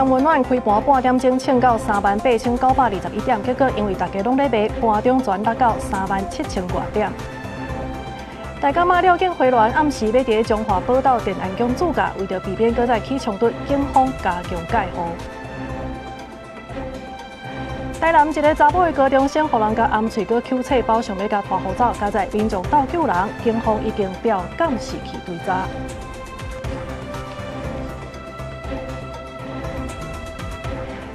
三溫暖開盤半點鐘衝到38,921點，結果因為大家攏咧賣，盤中全落到37,000外點。大甲媽廖境回鑾暗時欲佇彰化寶斗電安宮駐駕，為著避免閣再起衝突，警方加強戒護。台南一个查某的高中生，予人共掩喙閣抾冊包，想欲共拖予走，佳哉民眾鬥救人，警方已經調監視器追查。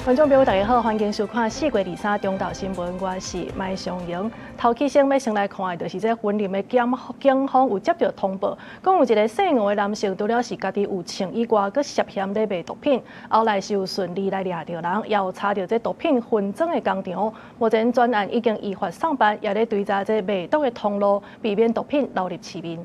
觀眾朋友，大家好，歡迎收看4月23中晝新聞，我是麥尚瑩。頭起先欲先來看的，就是這雲林的警方有接著通報，講有一个姓吳的男性，除了是家己有槍以外，閣涉嫌咧賣毒品，後來是有順利來掠著人，也有查著這毒品分裝的工廠。目前專案已經依法送辦，也咧追查這賣毒的通路，避免毒品流入市面。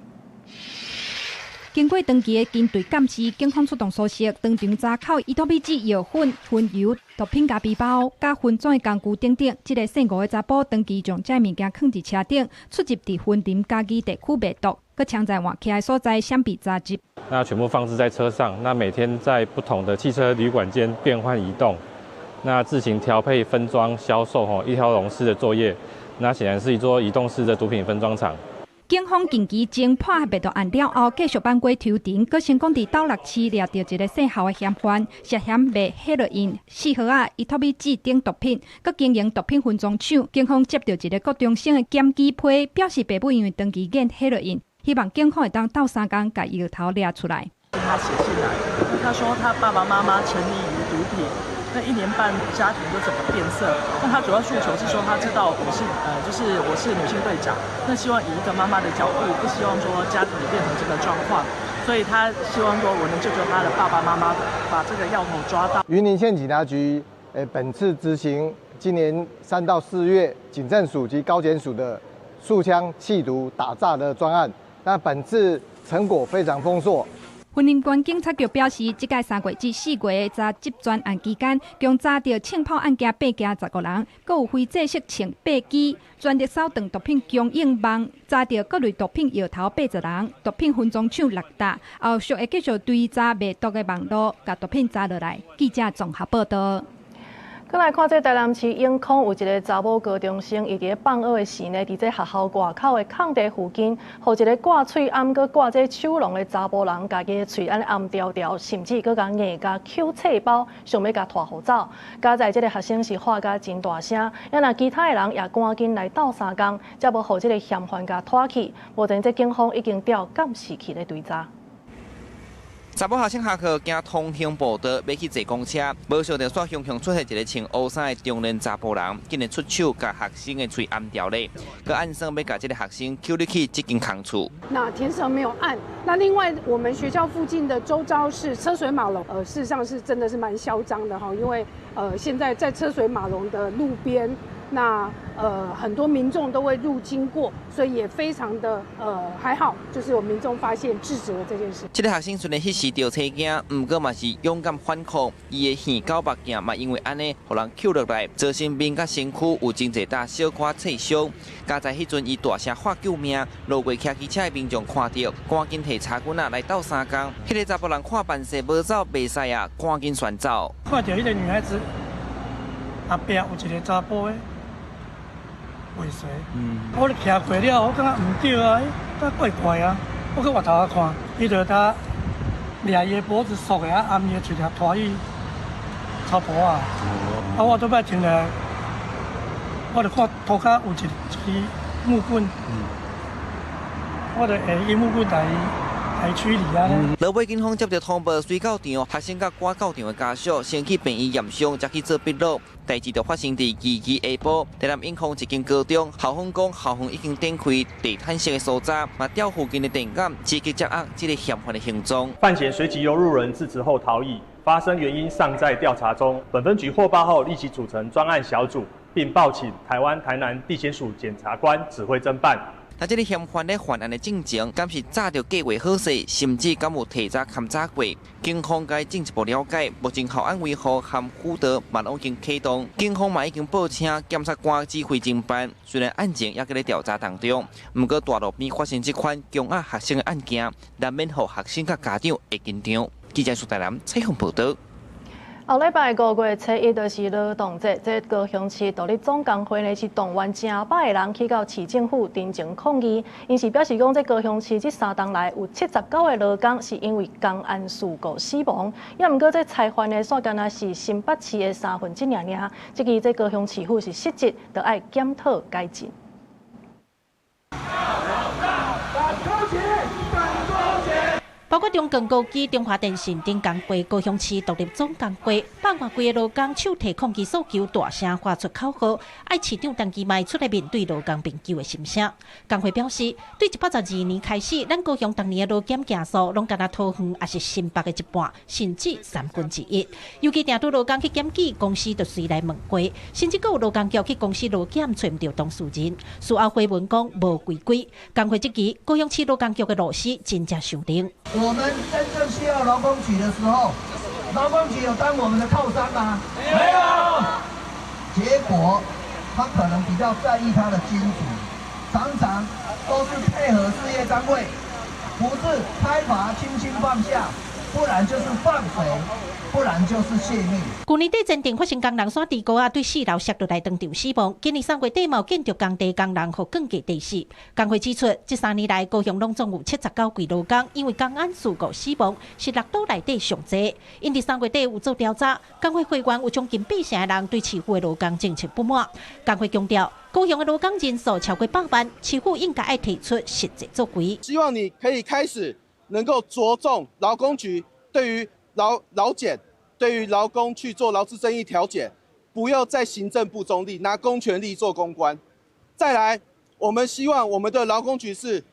經過長期的跟隨監視，警方出動搜索，當場查扣依托咪酯藥粉、薰油、毒品夾皮包、佮分裝的工具等等。這个姓吳的查埔長期將這物件囥佇車頂，出入佇雲林嘉義地區賣毒，閣槍在換起來所在閃避查緝。那全部放置在車上，那每天在不同的汽車旅館間變換移動，那自行調配分裝銷售，吼一條龍式的作業，那顯然是一座移動式的毒品分裝廠。警方近期偵破賣毒案了後，繼續挽過抽查，閣成功佇斗六市掠著一个姓侯的嫌犯，涉嫌賣海洛因、四盒仔、依托咪酯等毒品，閣經營毒品分裝廠。警方接著一个國中生的檢舉批，表示爸母因為長期癮海洛因，希望警方會當鬥相共共藥頭掠出來。他寫信來，他說他爸爸媽媽沉迷於毒品。那一年半家庭都怎麼變色？那他主要訴求是說，他知道我是就是我是女性隊長，那希望以一個媽媽的角度，不希望說家庭變成這個狀況，所以他希望說我能救救他的爸爸媽媽，把這個藥頭抓到。雲林縣警察局本次執行今年3到4月警政署及高檢署的掃槍緝毒打詐的專案，那本次成果非常豐碩。雲林縣警察局表示，這屆3月至4月查緝專案期間，共查著槍炮案件8件15人，閣有非正式槍8支，全力掃斷毒品供應網，查著各類毒品藥頭80人，毒品分裝廠6棟，後續會繼續追查賣毒的網路，共毒品查落來。記者綜合報導。閣來看這台南市永康有一个查某高中生，伊佇咧放學的時呢，佇這學校外口的空地附近，予一个掛喙罨、閣掛這手籠的查埔人，共伊的喙按呢罨牢牢，甚至閣共硬共抾冊包，想欲共拖予走。佳哉這个學生是喊甲真大聲，也若其他的人也趕緊來鬥相共，才無予這个嫌犯共拖去。目前這警方已經調監視器咧追查。查某學生下課行通行步道，欲去坐公車，無想著煞雄雄出現一个穿烏衫的中年查埔人，竟然出手共學生的喙罨牢咧，閣按算欲共這个學生抾入去這間空厝。那田舍沒有按。那另外，我們學校附近的周遭是車水馬龍，事實上是真的是蠻囂張的哈，因為現在在車水馬龍的路邊，那很多民眾都會路經過，所以也非常的還好，就是有民眾發現制止了這件事。這个學生雖然彼時著青驚，毋過嘛是勇敢反抗，伊的耳狗目鏡嘛因為按呢，予人抾落來，造成面佮身軀有真濟搭小可擦傷。佳哉彼陣伊大聲喊救命，路過騎機車的民眾看著，趕緊提柴棍仔來鬥相共。彼个查埔人看辦勢無走袂使啊，趕緊旋走。看著彼個女孩子後壁有一個查埔的。尾隨，我咧騎過了，我感覺毋對啊，欸，怪怪啊，我閣回頭仔看，伊就他掠伊的脖子索的啊，罨伊的喙拖去草坡啊，啊，我倒擺停落來，我就看塗跤有一支木棍，我就下伊木棍來。來處理啊！落尾警方接著通報，隨到場，學生佮趕到場的家屬先去病院驗傷，才去做筆錄。代誌就發生佇二二下晡，台南永康一間高中，校方講校方已經展開地毯式的搜查，嘛調附近的電監，積極掌握這个嫌犯的行蹤。犯嫌隨即由路人制止後逃逸，發生原因尚在調查中。本分局獲報後，立即組成專案小組，並報請台灣台南地檢署檢察官指揮偵辦。那這个嫌犯咧犯案的進前，敢是早就計劃好勢，甚至敢有提早勘查過？警方該進一步了解，目前校安維護和輔導嘛攏已經啟動，警方嘛已經報請檢察官指揮偵辦。雖然案情猶閣咧調查當中，毋過大路邊發生這款強壓學生的案件，難免予學生佮家長會緊張。記者蘇台南採訪報導。後禮拜5月初1就是勞動節，這高雄市獨立總工會呢是動員成百个人去到市政府陳情抗議，𪜶是表示講，這高雄市這3冬來有79個勞工是因為工安事故死亡，也毋過這裁犯呢，煞干焦是新北市的1/3爾爾，這支這高雄市府是失職，著愛檢討改進。包括中鋼高機、中華電信等工會、高雄市獨立總工會，百外幾个勞工手提抗議訴求，大聲發出口號，愛市長陳其邁出來面對勞工朋友的心聲。工會表示，對112年開始，咱高雄逐年的勞檢件數攏干焦桃園，抑是新北的一半，甚至1/3。尤其定拄勞工去檢舉，公司就隨來問過，甚至閣有勞工局去公司勞檢揣毋著當事人，事後回文講無違規。工會質疑高雄市勞工局的螺絲真正傷重。我們真正需要勞工局的時候，勞工局有當我們的靠山嗎？沒有。結果他可能比較在意他的金主，常常都是配合事業單位，不是開罰輕輕放下，不然就是放水，不然就是泄密。去年底前頂發生工人山地溝仔對4樓摔落來當場死亡。今年3月底嘛有建築工地工人予鋼架跌死。工會指出，這3年來高雄攏總有79位勞工因為工安事故死亡，是6都內底上濟。𪜶佇3月底有做調查，工會會員有將近8成的人對市府的勞工政策不滿。工會強調，高雄的勞工人數超過100萬，市府應該愛提出實際作為。希望你可以開始能夠着重勞工局對於勞檢，對於勞工去做勞資爭議調解，不要再行政不中立，拿公權力做公關。再來，我們希望我們的勞工局是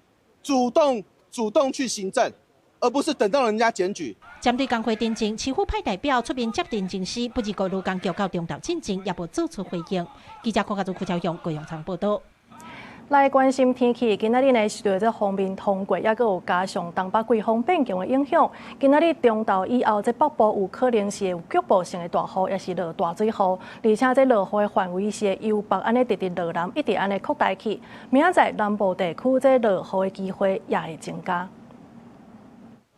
主動去行政，而不是等到人家檢舉。針對工會陳情，市府派代表出面接陳情時，不二個勞工局到中晝進前也無做出回應。記者郭家祖、柯超雄、高陽倉報道。來關心天氣，今仔日呢受著這鋒面通過，抑閣有加上東北季風變強的影響。今仔日中晝以後，這北部有可能是會有局部性的大雨，抑是落大水雨。而且這落雨的範圍是會由北按呢直直落南，一直按呢擴大去。明仔載南部地區這落雨的機會也會增加。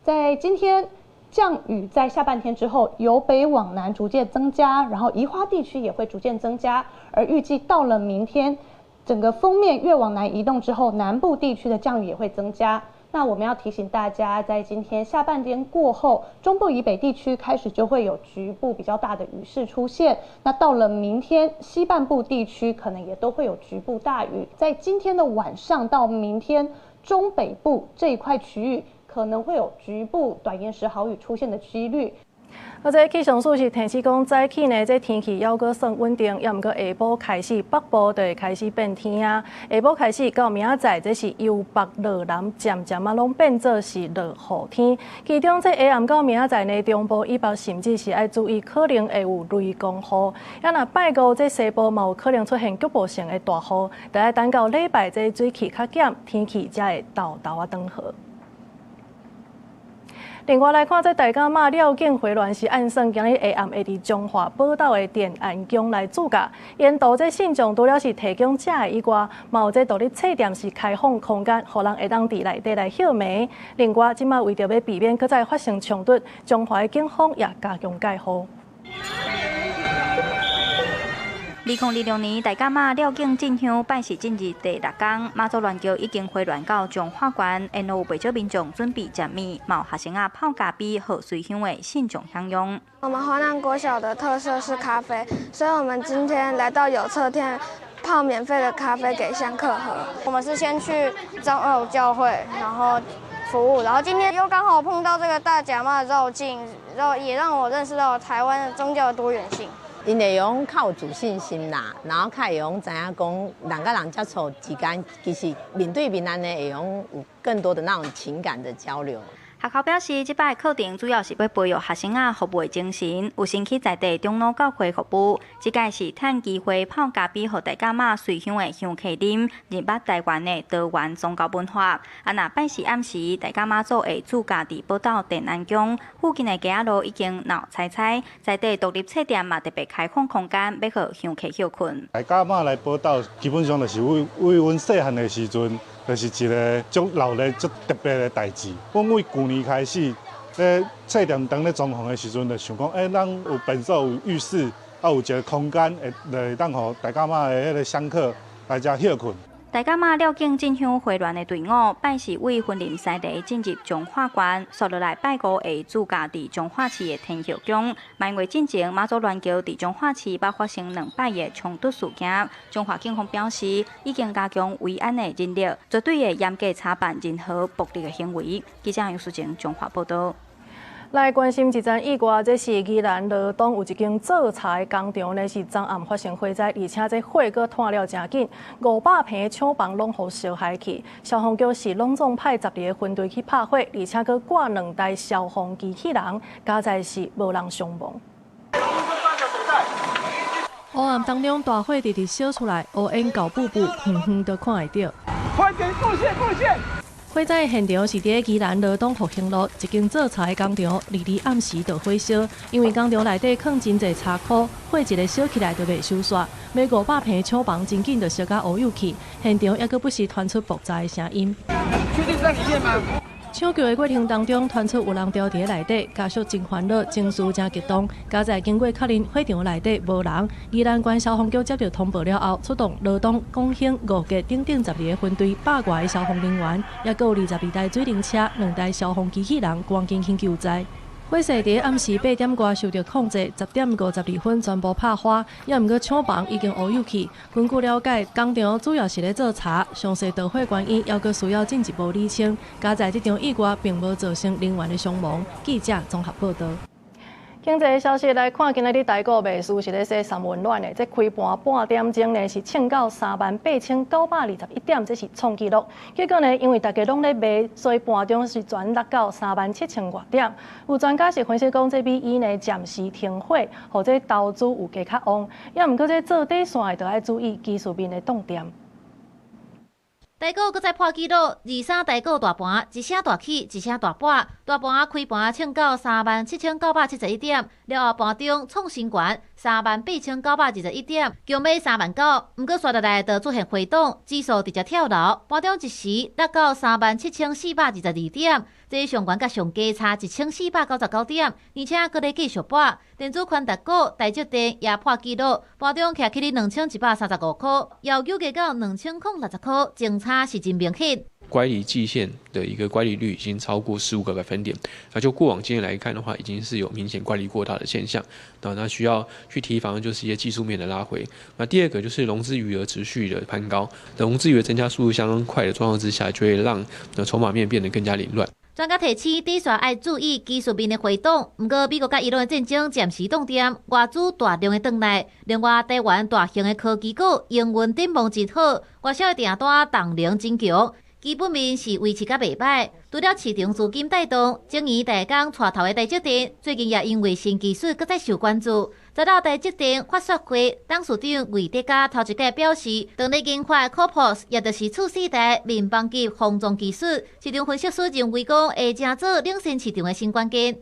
在今天降雨在下半天之後，由北往南逐漸增加，然後宜花地區也會逐漸增加，而預計到了明天，整個鋒面越往南移動之後，南部地區的降雨也會增加。那我們要提醒大家，在今天下半天過後，中部以北地區開始就會有局部比較大的雨勢出現。那到了明天，西半部地區可能也都會有局部大雨。在今天的晚上到明天，中北部這一塊區域可能會有局部短延時豪雨出現的幾率。啊，這氣象署是提醒講，早起呢，這天氣猶閣算穩定，抑毋過下晡開始北部就會開始變天啊。下晡開始到明仔載，這是由北落南，漸漸仔攏變做是落雨天。其中這下暗到明仔載呢，中部以北甚至是愛注意可能會有雷公雨。啊，若拜五這西部嘛有可能出現局部性的大雨，著愛等到禮拜這水氣較減，天氣才會沓沓仔轉好。另外來看，這大甲媽廖境回鑾是按算今日下暗會佇彰化寶斗的奠安宮來主駕。沿途這信眾除了是提供食的以外，嘛有這獨立冊店是開放空間，予人會當佇內底來歇暝。另外，這馬為著欲避免閣再發生衝突，彰化的警方也加強戒護。2026年大甲媽廖境進香拜時進入第六工，媽祖鑾轎已經回鑾到彰化縣，沿路有袂少民眾準備食麵，嘛有學生仔泡咖啡，予隨香的信眾享用。我們華南國小的特色是咖啡，所以我們今天來到有冊店泡免費的咖啡給香客喝。我們是先去長老教會，然後服務，然後今天又剛好碰到這個大甲媽繞境，然後也讓我認識到台灣的宗教的多元性。𪜶會用較有自信心啦，然後較會用知影講人佮人接觸之間，其實面對面按呢會用有更多的那種情感的交流。學校表示，這擺課程主要是欲培育學生仔服務的精神，有先去在地長老教會服務。這擺是趁機會泡咖啡，予大甲媽隨香的香客啉，認捌台灣的多元宗教文化。啊，若拜四暗時，大甲媽祖會駐駕佇寶斗奠安宮附近的街仔路已經鬧彩彩，在地獨立冊店嘛特別開放空間，欲予香客歇睏。大甲媽來寶斗，基本上就是為為阮細漢的時陣，就是一個足鬧熱、足特別的代誌。阮為舊年開始，咧册店當咧裝潢的時陣，就想講，咱有便所、有浴室，有一個空間，會來當予大甲媽的彼个香客來遮歇睏。大甲媽廖境進香回鑾的隊伍，拜四對雲林西螺進入彰化縣，紲落來拜五會駐駕佇彰化市的天后宮。滿月進前，媽祖鑾轎佇彰化市捌發生兩擺的衝突事件。彰化警方表示，已經加強維安的人力，絕對會嚴格查辦任何暴力的行為。記者楊淑靜彰化報導。來關心一件意外，這是宜蘭羅東有一間做茶的工廠呢，是昨暗發生火災，而且這火閣湠了誠緊，500坪的廠房攏予燒害去。消防局是攏總派12個分隊去拍火，而且閣掛兩台消防機器人，佳哉是無人傷亡。黑暗當中，大火直直燒出來，烏煙厚布布，遠遠都看會著。快點過線，過線！火災現場是佇宜蘭羅東復興路一間做茶的工廠，22暗時就火燒，因為工廠內底囥真濟茶箍，火一个燒起來就袂收煞，欲500坪的廠房真緊就燒甲烏有去，現場猶閣不時傳出爆炸的聲音。確定在裡面嗎？搶救的過程當中，傳出有人牢佇內底，家屬真煩惱，情緒真激動。佳哉經過確認，火場內底無人。宜蘭縣消防局接著通報了後，出動羅東、廣興、五結等等12個分隊，100外个消防人員，猶閣有22台水冷車、2台消防機器人，趕緊去救災。火勢佇暗時8點外受著控制，10點52分全部拍花。猶毋過廠房已經烏有去。根據了解，工廠主要是咧做茶，詳細導火原因猶閣需要進一步理清。佳哉這場意外並無造成人員的傷亡。記者綜合報導。經濟消息來看，今仔日台股賣輸是咧洗三溫暖的，這開盤半點鐘呢是衝到38,921點，這是創紀錄。結果呢，因為大家攏咧賣，所以盤中是全落到3萬7千外點。有專家是分析講，這美伊呢暫時停火，予這投資有加較旺。猶毋過這做短線的，就愛注意技術面的擋點。台股閣再破紀錄，23台股大盤一聲大起，一聲大跌。大盤開盤衝到37,971點，了後盤中創新高38,921點，強欲3萬9，毋過紲落來就出現回檔，指數直接跳樓，盤中一時落到37,422點，這上懸佮上低差1,499點，而且閣咧繼續跌。電子寬達股台積電也破紀錄，盤中徛起咧2,135箍，遙久加到2,060箍，淨差是真明顯。乖離季線的一個乖離率已經超過15個百分點，那就過往經驗來看的話，已經是有明顯乖離過大的現象。那需要去提防的就是一些技術面的拉回。那第二個就是融資餘額持續的攀高，融資餘額增加速度相當快的狀況之下，就會讓籌碼面變得更加凌亂。專家提醒，短線愛注意技術面的回檔。毋過，美國佮伊朗的戰爭暫時凍定，外資大量的轉來。另外，台灣大型的科技股營運展望真好，外銷的訂單動能真強，基本面是維持甲袂䆀。除了市場資金帶動，晶圓代工帶頭的台積電，最近也因為新技術閣再受關注。昨晝台積電法說會董事長魏哲家頭一擺表示，當咧研發 CoWoS，也就是次世代面板級封裝技術，市場分析師認為講會成做領先市場的新關鍵。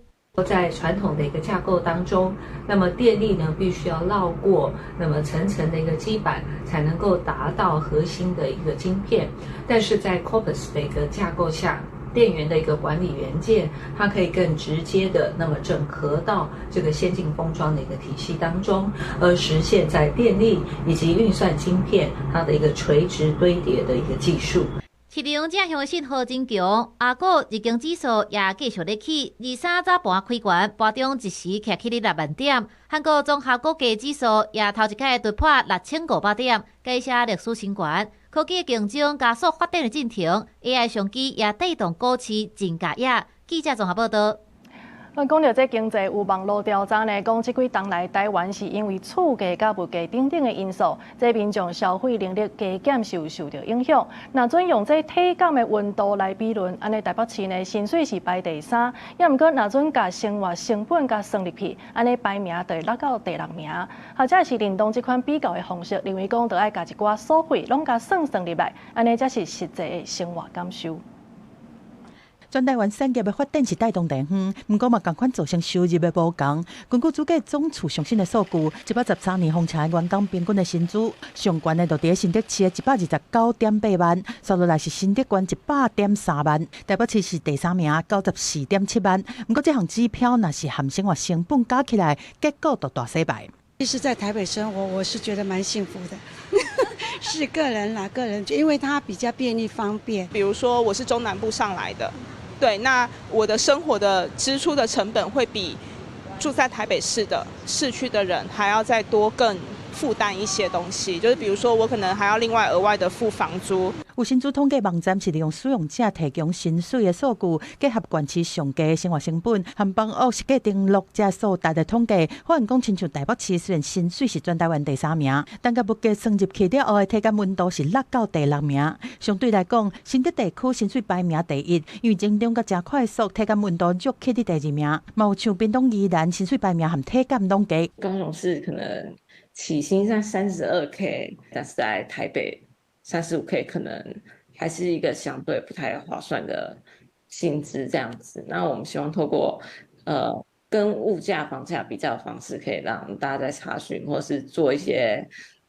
在傳統的一個架構當中，那麼電力呢必須要繞過那麼層層的一個基板，才能夠達到核心的一個晶片。但是在 CoWoS 的一個架構下，電源的一個管理元件，它可以更直接的那麼整合到這個先進封裝的一個體系當中，而實現在電力以及運算晶片它的一個垂直堆疊的一個技術。市場正向的信號真強，亞股日經指數也繼續咧起，23早盤開懸，盤中一時徛起咧6萬點。韓國綜合股價指數也頭一擺突破6500點，改寫歷史新高。科技競爭加速發展的進程，AI 商機也帶動股市真價壓。記者綜合報導。咱講著這經濟有網路調查呢，講這幾冬來台灣是因為厝價佮物價等等的因素，這民眾消費能力加減是有受著影響。若準用這體感的溫度來比論，按呢台北市呢薪水是排第三，猶毋過若準共生活成本共算入去，按呢排名就會落到第六名。或者是認同這款比較的方式，認為講著愛共一寡所費攏共算算入來，按呢才是實際的生活感受。全台灣產業的發展是帶動地方，毋過嘛仝款造成收入的無仝。根據主計總處上新的數據，113年封車員工平均的薪資上懸的就佇新竹市的129.8萬，紲落來是新竹縣100.3萬，台北市是第三名，94.7萬。毋過這項指標若是含生活成本加起來，結果就大洗牌。其實，在台北生活，我是覺得蠻幸福的，是個人啦，個人，因為它比較便利方便。比如說，我是中南部上來的，對，那我的生活的支出的成本會比住在台北市的市區的人還要再多更負擔一些東西，就是比如說我可能還要另外額外的付房租。有薪資統計網站是利用使用者提供薪水的數據，結合縣市上低的生活成本和房屋實價登錄這數據的統計，發現講親像台北市雖然薪水是全台灣第三名，但共物價算入去了後的體感溫度是落到第六名。相對來講，新竹地區薪水排名第一，因為增長閣誠快速，體感溫度弱去佇第二名。嘛有像屏東宜蘭薪水排名和體感攏低。高雄市可能起薪在32K，但是在台北35K 可能還是一個相對不太划算的薪資這樣子。那我們希望透過跟物價、房價比較的方式，可以讓大家在查詢或是做一些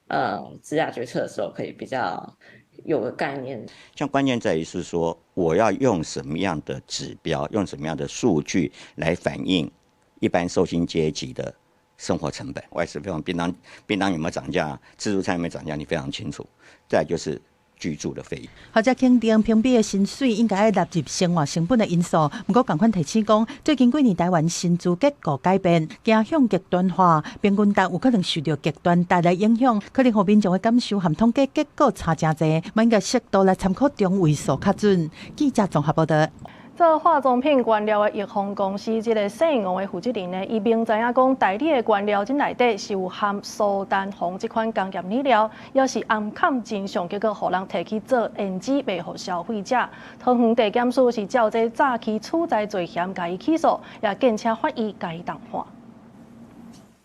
職涯決策的時候，可以比較有個概念。像關鍵在於是說，我要用什麼樣的指標，用什麼樣的數據來反映一般受薪階級的生活成本，外食費用、便當有沒有漲價，自助餐有沒有漲價，你非常清楚。再來就是居住的費用。學者肯定評比的薪水應該愛納入生活成本的因素，毋過仝款提醒講，最近幾年台灣薪資結構改變，走向極端化，平均值有可能受著極端帶來影響，可能予民眾的感受和統計結果差誠濟，嘛應該適度來參考中位數較準。記者綜合報道。做化妝品原料的益豐公司，這个姓王的負責人呢，伊明知影講代理的原料這內底是有含蘇丹紅這款工業染料，抑是暗崁真相，結果予人提去做驗資賣予消費者。桃園地檢署是照這詐欺取財罪嫌共伊起訴，也建請法院共伊重判。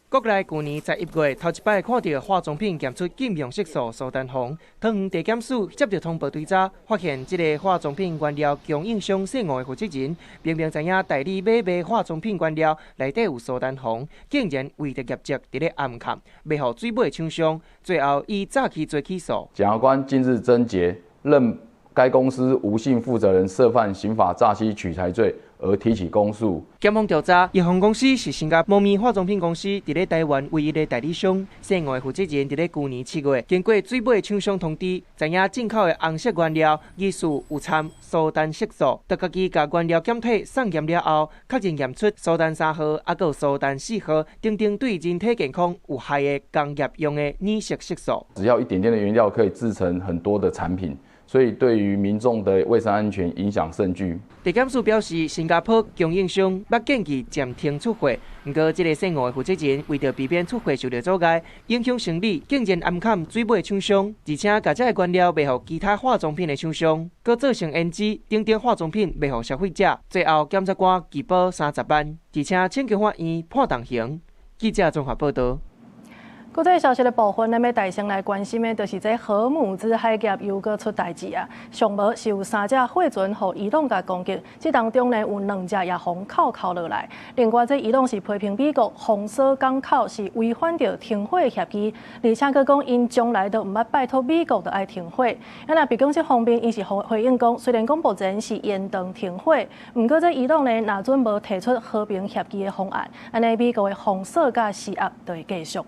國內舊年11月頭一擺看著化妝品檢出禁用色素蘇丹紅，桃園地檢署接著通報追查，發現這个化妝品原料供應商姓王的負責人，明明知影代理買賣化妝品原料內底有蘇丹紅，竟然為著業績佇咧暗崁賣予水尾廠商，最後以詐欺罪起訴。檢察官近日偵結，認該公司吳姓負責人涉犯刑法詐欺取財罪而提起公訴。檢方調查，益豐公司是新加坡咪化妝品公司佇咧台灣唯一的代理商。姓王的負責人佇咧舊年7月，經過水尾廠商通知，知影進口的紅色原料疑似有摻蘇丹色素，就家己共原料檢體送驗了後，確認驗出蘇丹3號，猶閣有蘇丹4號等等對人體健康有害的工業用的染色色素。只要一點點的原料，可以製成很多的產品。所以對於民眾的衛生安全影響甚巨。地檢署表示，新加坡供應商捌建議暫停出貨，毋過這个姓王的負責人為著避免出貨受著阻礙，影響生理，竟然暗崁水尾廠商，而且共這个原料賣予其他化妝品的廠商，閣做成胭脂等等化妝品賣予消費者。最後檢察官拒保30萬，而且請求法院判重刑。記者綜合報道。國際消息的部分，咱欲帶先來關心的，就是這荷姆茲海峽又閣出代誌啊！上無是有三隻貨船予伊朗共攻擊，這當中呢有兩隻也予扣扣落來。另外，這伊朗是批評美國封鎖港口是違反著停火協議，而且閣講𪜶從來都毋捌拜託美國著愛停火。啊，若白宮這方面，伊是回應講，雖然講目前是延長停火，毋過這伊朗呢，若準無提出和平協議的方案，按呢美國的封鎖佮施壓就會繼續。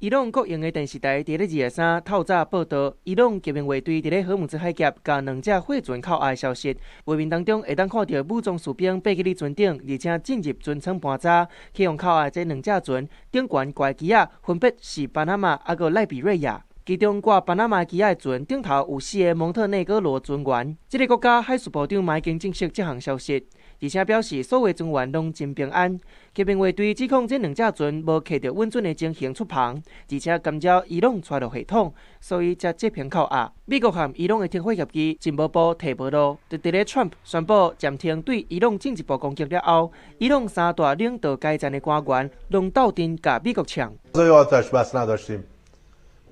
伊朗國營的電視台佇咧23透早報導，伊朗革命衛隊佇咧荷姆茲海峽共兩隻貨船扣押的消息。畫面當中會當看著武裝士兵爬去佇船頂，而且進入船艙盤查，去予扣押這兩隻船頂懸掛旗仔，分別是巴拿馬猶閣賴比瑞亞。其中掛巴拿馬旗仔的船頂頭有四个蒙特內哥羅船員。這个國家海事部長嘛已經證實這項消息，而且表示所有船員攏真平安。革命衛隊指控這兩隻船無揢著穩準的情形出航，而且干擾伊朗傳路系統，所以才這並扣押。美國和伊朗的停火協議情報部提報路，就佇咧川普宣布暫停對伊朗進一步攻擊了後，伊朗三大領導階層的官員攏鬥陣共美國嗆。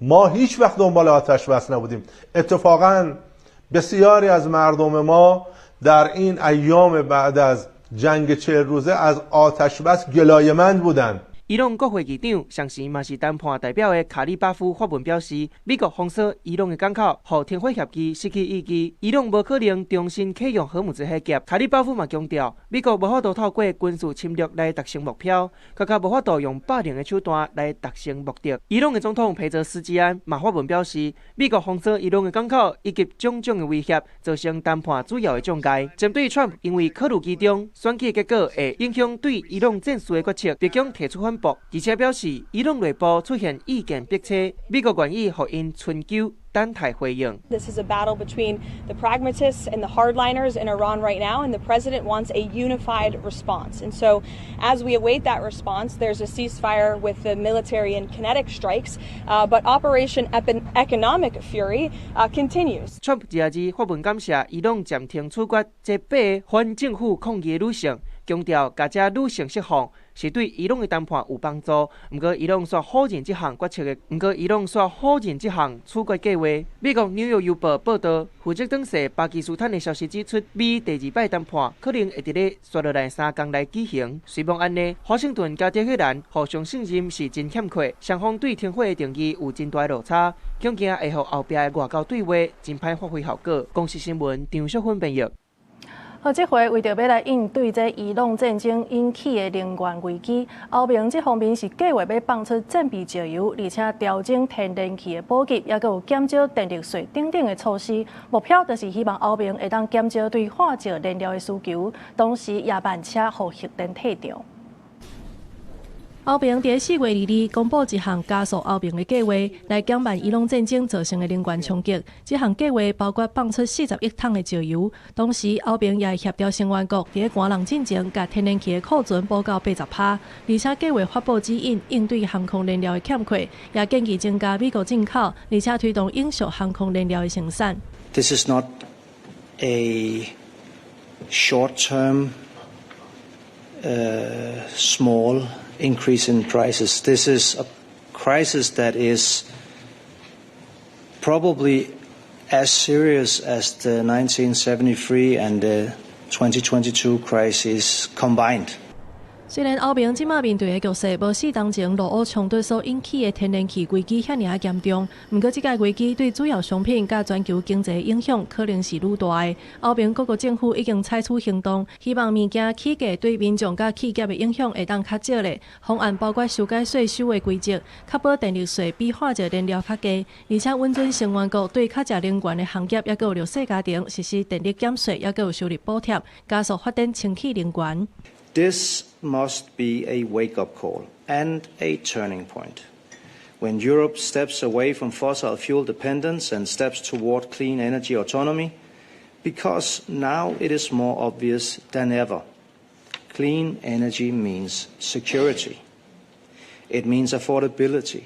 ما هیچ وقت دنبال آتش بس نبودیم. اتفاقا بسیاری از مردم ما در این ایام بعد از جنگ 40 روزه از آتش بس گلایه‌مند بودند。伊朗國會議長，同時嘛是談判代表的卡里巴夫發文表示，美國封鎖伊朗的港口，予停火協議失去意義。伊朗無可能重新啟用荷姆茲海峽。卡里巴夫嘛強調，美國無法度透過軍事侵略來達成目標，閣較無法度用霸凌的手段來達成目的。伊朗的總統裴澤斯基安嘛發文表示，美國封鎖伊朗的港口以及種種的威脅，造成談判主要的障礙。針對川普因為克魯其中選舉結果會影響對伊朗戰事的決策，白宮提出反駁，而且表示伊朗內部出現意見逼仄，美國願意予𪜶春秋等待回應。 This is a battle between the pragmatists and the hardliners in Iran right now, and the president wants a unified response. And so, as we await that response, there's a ceasefire with the military and kinetic strikes, but Operation Economic Fury continues. 川普22日發文感謝伊朗暫停處決這八个反政府抗議的女性，強調共這女性釋放是對伊朗的談判有幫助。毋過伊朗煞否認這項決策的，毋過伊朗煞否認這項處決計劃。美國紐約郵報報導，負責轉世巴基斯坦的消息指出，美伊第二擺談判可能會佇咧紲落來3工來舉行。雖罔按呢，華盛頓佮德黑蘭互相信任是真欠缺，雙方對停火的定義有真大落差，恐驚會予後壁的外交對話真歹發揮效果。公視新聞張淑芬編譯。好，這回為著欲來應對這伊朗戰爭引起的能源危機，歐盟這方面是計劃欲放出戰備石油，而且調整天然氣的補給，抑閣有減少電力稅等等的措施。目標就是希望歐盟會當減少對化石燃料的需求，同時也慢車予核電退場。歐盟佇4月22公布一項加速歐盟的計劃，來減慢伊朗戰爭造成的能源衝擊。這項計劃包括放出40億桶的石油，同時歐盟也會協調成員國佇寒冬進前，共天然氣的庫存補到80%。而且計劃發布指引，應對航空燃料的欠缺，也建議增加美國進口，而且推動永續航空燃料的生產。 This is not a short-term, small increase in prices. This is a crisis that is probably as serious as the 1973 and the 2022 crises combined. 雖然歐盟這馬面對的局勢無4冬前俄烏衝突所引起的天然氣危機遐爾仔嚴重，毋過這個危機對主要商品佮全球經濟影響可能是愈大的。歐盟各國政府已經採取行動，希望物件起價對民眾佮企業的影響會當較少咧。方案包括修改稅收的規則，確保電力稅比化石燃料較低，而且允准成員國對較食能源的行業抑閣有弱勢家庭實施電力減稅，抑閣有收入補貼，加速發展清潔能源。 This must be a wake-up call and a turning point. When Europe steps away from fossil fuel dependence and steps toward clean energy autonomy, because now it is more obvious than ever. Clean energy means security. It means affordability.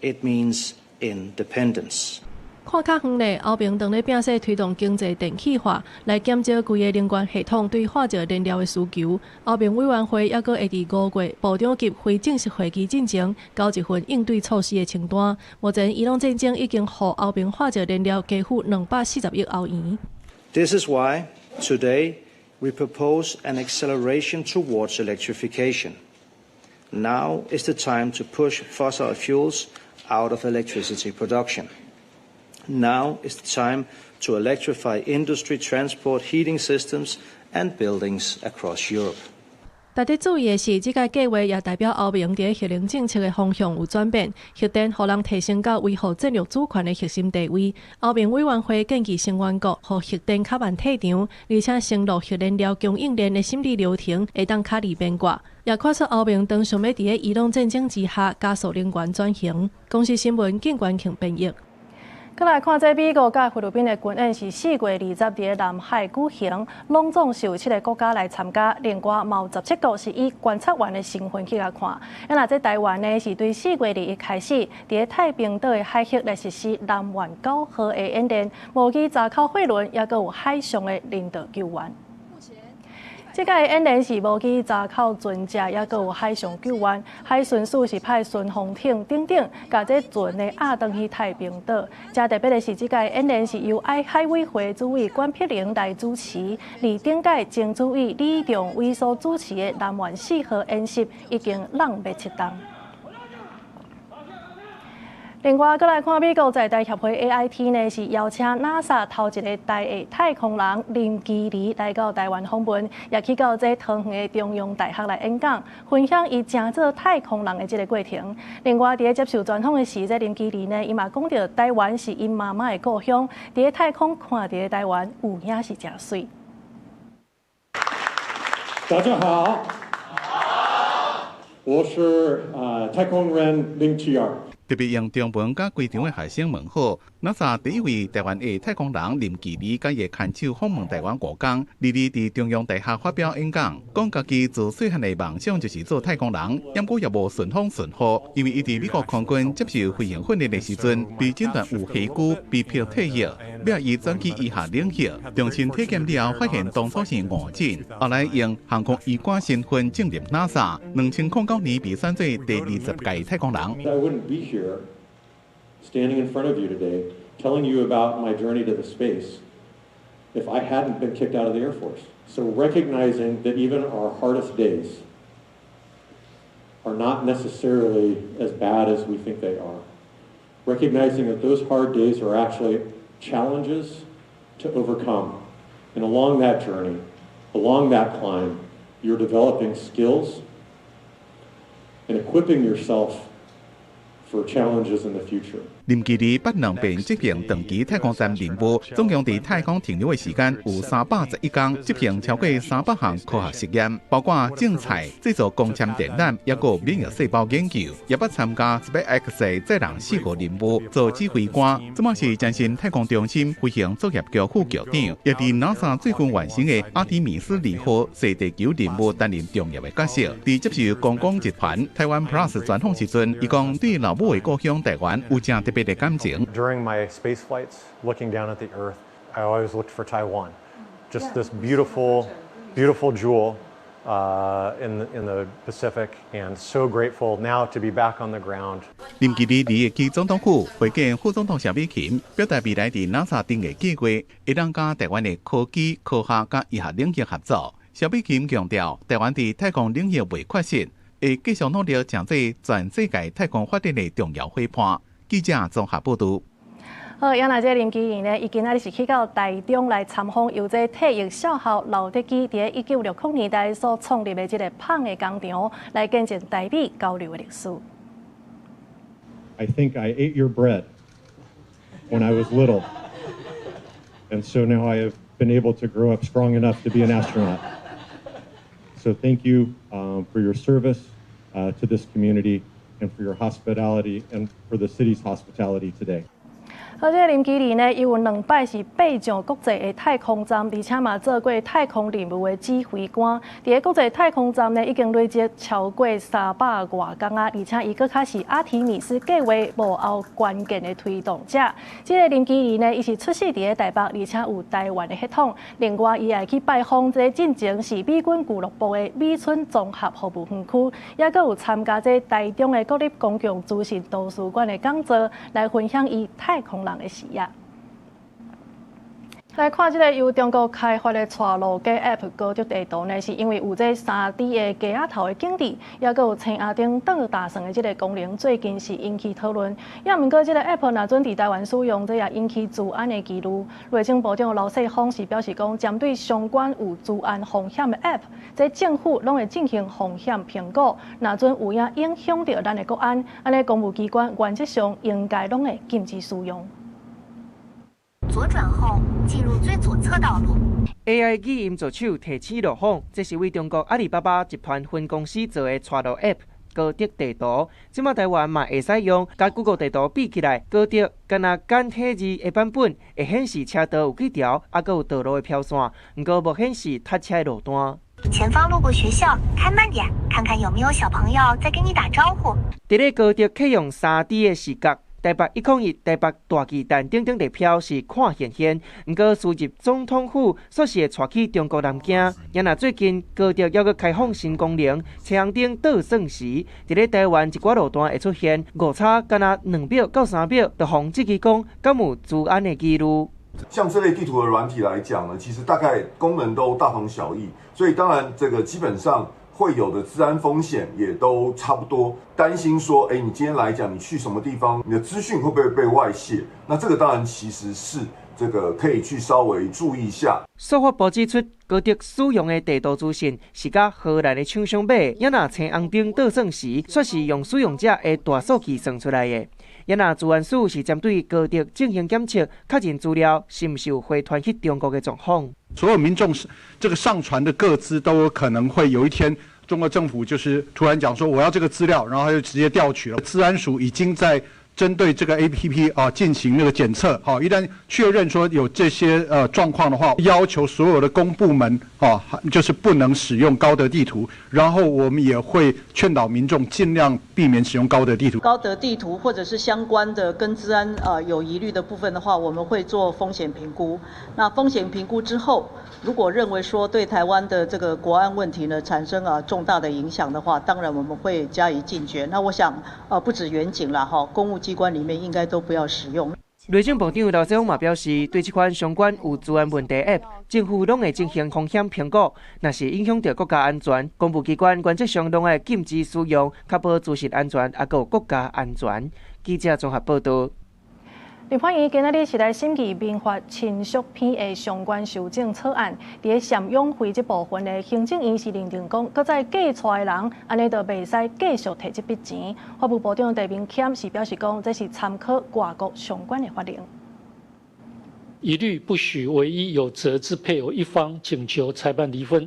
It means independence. 看較遠咧，歐盟當咧拼勢推動經濟電氣化，來減少規个能源系統對化石燃料的需求。歐盟委員會抑閣會佇5月部長級非正式會議進前，交一份應對措施的清單。目前，伊朗戰爭已經予歐盟化石燃料加負240億歐元。 This is why today we propose an acceleration towards electrification. Now is the time to push fossil fuels out of electricity production. Now is the time to electrify industry, transport, heating systems and buildings across Europe. 值得注意的是，這個計劃也代表歐盟佇核能政策的方向有轉變，核電予人提升到維護戰略主權的核心地位。歐盟委員會建議成員國予核電較慢退場，而且承諾核燃料供應鏈的審理流程會當較易變卦。也看出歐盟當想欲佇伊朗戰爭之下加速能源轉型。公視新聞靳關慶編譯。閣來看這美國佮菲律賓的軍演是4月20佇南海舉行，攏總是有七個國家來參加，另外嘛有17國是以觀察員的身份去共看。啊，若這台灣呢，是對4月21開始，佇太平島的海域來實施南丸9號的演練，模擬閘口貨輪，抑閣有海上的人道救援。這屆演練是無去查扣船隻，抑閣有海上救援。海巡署是派順風艇等等，共這船呢押轉去太平島。誠特別的是，這屆演練是由海委會主委管碧玲來主持，而頂屆前主委李仲偉所主持的南丸四號演習已經挵欲七冬。另外，閣來看美國在台協會 AIT 呢，是邀請 NASA 頭一个台裔太空人林其兒來到台灣訪問，也去到這桃園的中央大學來演講，分享伊成做太空人的這个過程。另外，佇咧接受專訪的時，這林其兒呢，伊嘛講著台灣是𪜶媽媽的故鄉，佇咧太空看著台灣有影是誠媠。大家好，我是太空人林其兒。特別用中文佮規場的學生問好。NASA 第一位台灣裔太空人林其兒，佮伊牽手訪問台灣五工，日日佇中央大學發表演講，講家己自細漢的夢想就是做太空人，毋過也無順風順雨，因為伊佇美國空軍接受飛行訓練的時陣，被診斷有血瘀，被迫退役，尾伊轉去醫學領域，重新體檢了後，發現當初是誤診，後來用航空醫官身份進入 NASA，2009年被選做第20屆太空人。 I wouldn't be here standing in front of you today, telling you about my journey to the space if I hadn't been kicked out of the Air Force. So recognizing that even our hardest days are not necessarily as bad as we think they are. Recognizing that those hard days are actually challenges to overcome. And along that journey, along that climb, you're developing skills and equipping yourself for challenges in the future. 林其兒捌兩遍執行長期太空站任務，總共佇太空停留的時間有311工，執行超過300項科學實驗，包括種菜、製造光纖電纜，抑閣免疫細胞研究，也捌參加 SpaceX 載人四號任務做指揮官。這馬是前身太空中心飛行作業局副局長，也佇 NASA 最近完成的阿提米斯二號踅地球任務擔任重要的角色。佇接受公廣集團台灣 Plus 專訪時陣，伊講對老母的故鄉台灣有誠特別的感情。 During my space flights, looking down at the Earth, I always looked for Taiwan. Just this beautiful, beautiful jewel in the Pacific, and so grateful now to be back on the ground. 林其兒二日去總統府會見副總統蕭美琴，表達未來佇 NASA 頂的計畫，會當佮台灣的科技、科學佮醫學領域合作。蕭美琴強調，台灣佇太空領域袂缺失，會繼續努力成做全世界太空發展的重要伙伴。記者綜合報導。好，啊若這林其兒呢，伊今仔日是去到台中來參訪，由這退役少校劉德基佇1960年代所創立的這个麭的工廠，來見證台美交流的歷史。 I think I ate your bread when I was little, and so now I have been able to grow up strong enough to be an astronaut. So thank you for your service to this community and for your hospitality and for the city's hospitality today. 好，這个林其兒呢，伊有兩擺是爬上國際的太空站，而且嘛做過太空任務的指揮官。佇个國際太空站呢，已經累積超過300外工啊，而且伊閣較是阿提米斯計劃幕後關鍵的推動者。這个林其兒呢，伊是出世佇个台北，而且有台灣的血統。另外，伊也去拜訪這个進前是美軍俱樂部的美村綜合服務園區，也閣有參加這台中的國立公共資訊圖書館的講座，來分享伊太空人的視野。來看這个由中國開發的帶路雞 App 高德地圖呢，是因為有這3D 的雞仔頭的景致，抑閣有青仔頂轉大算的這个功能，最近是引起討論。也毋過這个 App 若準佇台灣使用，這也引起資安的疑慮。內政部長劉世鋒是表示講，針對相關有資安風險的 App，這政府攏會進行風險評估，若準有影影響著咱的國安，按呢公務機關原則上應該攏會禁止使用。左轉後進入最左側道路。 AI 語音助手提醒路況，這是為中國阿里巴巴集團分公司做的帶路 App 高德地圖。這馬台灣嘛會使用，佮 Google 地圖比起來，高德敢若簡體字的版本會顯示車道有幾條，抑閣有道路的標線，毋過無顯示塞車的路單。前方路過學校，開慢點，看看有沒有小朋友在跟你打招呼。佇咧高德啟用3D 的視覺。台北101、台北大巨蛋等等地標是看現現，毋過輸入總統府，煞是會帶去中國南京。也若最近高德猶閣開放新功能，青紅燈倒算時，佇咧台灣一寡路段會出現誤差，敢若2秒到3秒，就予質疑講敢有資安的疑慮。像這類地圖的軟體來講呢，其實大概功能都大同小異，所以當然這個基本上會有的資安風險也都差不多。擔心說，欸，你今天來講，你去什麼地方，你的資訊會不會被外洩？那這個當然其實是這個可以去稍微注意一下。司法部指出，高德使用的地圖資訊是佮荷蘭的廠商買，也若青紅燈倒算時，煞是用使用者的大數據算出來的。也若資安署是針對高德進行檢測，確認資料是毋是有回傳去中國的狀況。所有民眾這個上傳的個資都有可能會有一天，中國政府就是突然講說我要這個資料，然後他就直接調取了。資安署已經在針對這個 APP 啊進行那個檢測，好，一旦確認說有這些狀況的話，要求所有的公部門啊，就是不能使用高德地圖。然後我們也會勸導民眾盡量避免使用高德地圖。高德地圖或者是相關的跟資安有疑慮的部分的話，我們會做風險評估。那風險評估之後，如果認為說對台灣的這個國安問題呢產生重大的影響的話，當然我們會加以禁絕。那我想不止員警啦，哈，公務機關裡面應該都不要使用。內政部長劉世芳嘛表示，對這款相關有資安問題 App，政府攏會進行風險評估，若是影響著國家安全，公部機關原則上攏愛禁止使用，確保資訊安全，抑閣有國家安全。記者綜合報導。立法院今仔日是來審議民法親屬編的相關修正草案，佇咧贍養費這部分的行政院是認定講，閣再繼娶的人，按呢就袂使繼續提這筆錢。法務部長陳明謙是表示講，這是參考外國相關的法令。一律不許唯一有責之配偶一方請求裁判離婚，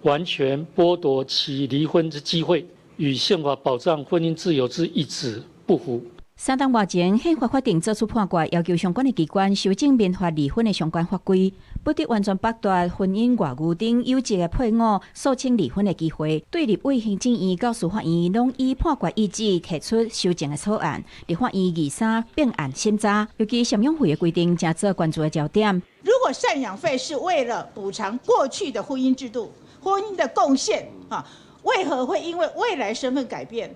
完全剝奪其離婚之機會，與憲法保障婚姻自由之意旨不符。三冬外前，憲法法庭作出判決，要求相關的機關修正民法離婚的相關法規，不得完全剝奪婚姻外遇等有責的配偶訴請離婚的機會。對立委行政院到司法院攏依判決意旨提出修正的草案，立法院23併案審查，尤其贍養費的規定，成做關注的焦點。如果贍養費是為了補償過去的婚姻制度、婚姻的貢獻，啊，為何會因為未來身份改變？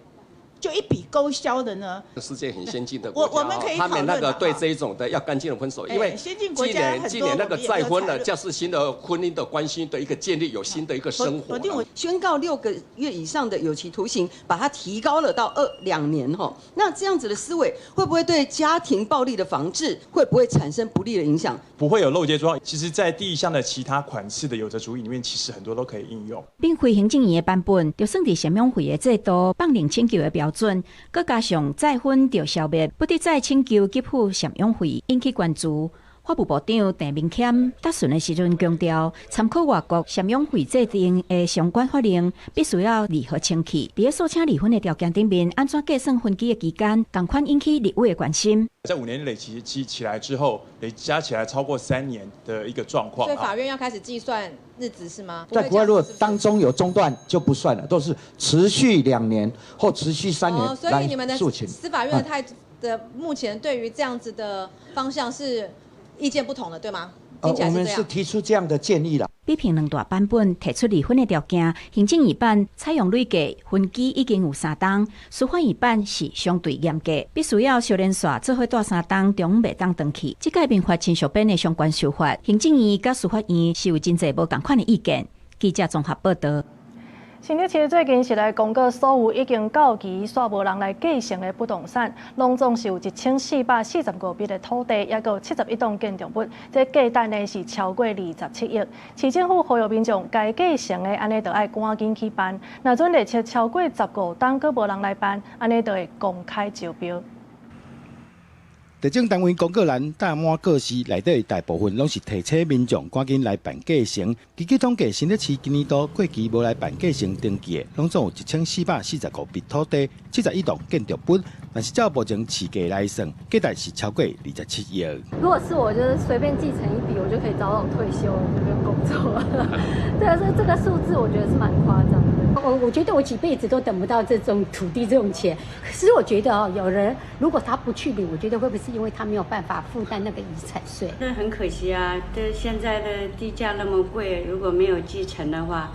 就一筆勾銷的呢？世界很先進的國家，我們可以，他們那個對這一種的要乾淨的分手，因為先進國家既然那個再婚了，就是新的婚姻的關係的一個建立，有新的一個生活。我宣告6個月以上的有期徒刑，把它提高了到2年哈。那這樣子的思維，會不會對家庭暴力的防治，會不會產生不利的影響？不會有漏接狀況。其實，在第一項的其他款式的有責主義裡面，其實很多都可以應用。並非行政院的版本，就算佇贍養費的制度放任請求的標準，閣加上再婚就消滅，不得再請求給付贍養費，引起關注。法務部長陳明謙答詢的時陣強調，參考外國贍養費制定的相關法令，必須要如何清氣。佇咧訴請離婚的條件頂面，按怎計算分居的期間，仝款引起立委的關心。在5年累積起來之後，累加起來超過3年的一個狀況。所以法院要開始計算日子是嗎？在國外，如果當中有中斷就不算了，都是持續2年或持續3年。哦，所以你們的司法院的態的目前對於這樣子的方向是意見不同的，對嗎？我們是提出這樣的建議啦。比拼兩大版本提出離婚的條件，行政院版採用累計分居已經有3冬，司法院版是相對嚴格，必須要相連紲做伙蹛3冬，中袂當轉去。這屆民法親屬編的相關修法，行政院佮司法院是有真濟無仝款的意見。記者綜合報導。新竹市最近是來公告所有已經到期、煞無人來繼承的不動產，攏總是有1445筆的土地，抑閣有71棟建築物，這價值呢是超過27億。市政府呼籲民眾該繼承的，按呢就愛趕緊去辦。若準累積超過15冬，閣無人來辦，按呢就會公開招標。地政單位公告欄貼滿告示，內底大部分攏是提醒民眾趕緊來辦繼承。根據統計，新北市今年度過期無來辦繼承登記的，攏總有1445筆土地，71棟建築物。但是照目前市價來算，價值是超過27億。如果是我，就是隨便繼承一筆，我就可以早早退休，就不用工作了。對啊，所以這個數字我覺得是蠻誇張的。我覺得我幾輩子都等不到這種土地這種錢。可是我覺得哦，有人如果他不去領，我覺得會不會是因為他沒有辦法負擔那個遺產稅？那很可惜啊，這現在的地價那麼貴，如果沒有繼承的話，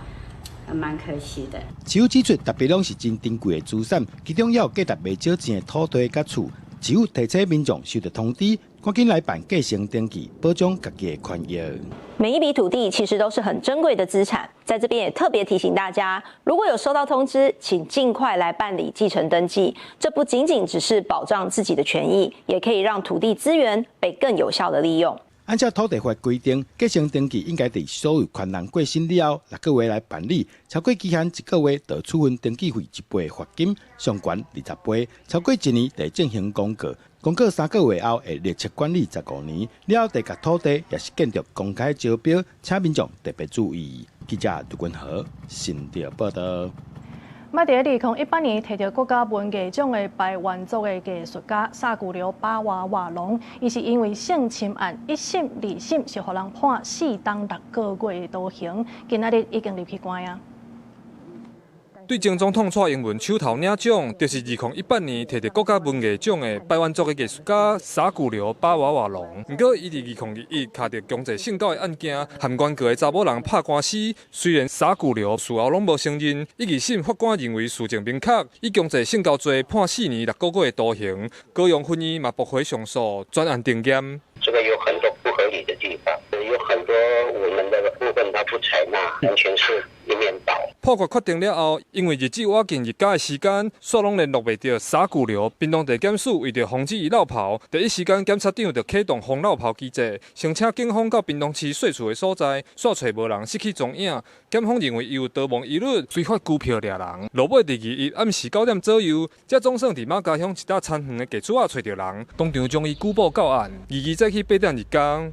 蠻可惜的。市府指出，特別攏是真珍貴的資產，其中也有價值袂少錢的土地佮厝。市府提醒民眾收到通知，趕緊來辦繼承登記，保障家己的權益。每一筆土地其實都是很珍貴的資產，在這邊也特別提醒大家，如果有收到通知，請盡快來辦理繼承登記。這不僅僅只是保障自己的權益，也可以讓土地資源被更有效的利用。按照土地法規定，繼承登記應該佇所有權人過身了後6個月來辦理，超過期限1個月就處分登記費一倍罰金，上懸20倍；超過一年就進行公告，公告3個月後會列冊管理15年，了後就共土地抑是建築公開招標，請民眾特別注意。記者杜君豪新竹報道。麥佇2018年提著國家文藝獎的排灣族的藝術家薩古劉巴瓦瓦隆，伊是因為性侵案一審、二審是予人判4冬6個月的徒刑，今仔日已經入去關啊。對前總統蔡英文手頭領獎，就是2018年提著國家文藝獎的排灣族的藝術家薩古劉巴瓦瓦隆。毋過，伊佇2021敲著強制性交的案件，和原告的查某人拍官司。雖然薩古劉事後攏無承認，一二審法官認為事證明確，以強制性交罪判4年6個月的徒刑。高雄分院嘛駁回上訴，全案定讞。這個有很多不合理的地方，有很多我們的部分他不採納，完全是一面倒。判決確定了後，因為日子倚近日假的時間，煞攏聯絡袂著沙古流。屏東地檢署為著防止伊落跑，第一時間檢察長就啟動防落跑機制，先請警方到屏東市稅厝的所在，煞揣無人失去蹤影。檢方認為伊有逃亡疑慮，隨發拘票掠人。落尾佇21暗時9點左右，才總算佇馬家鄉一搭田園的地厝仔揣著人，當場將伊拘捕到案。22早起8點2工。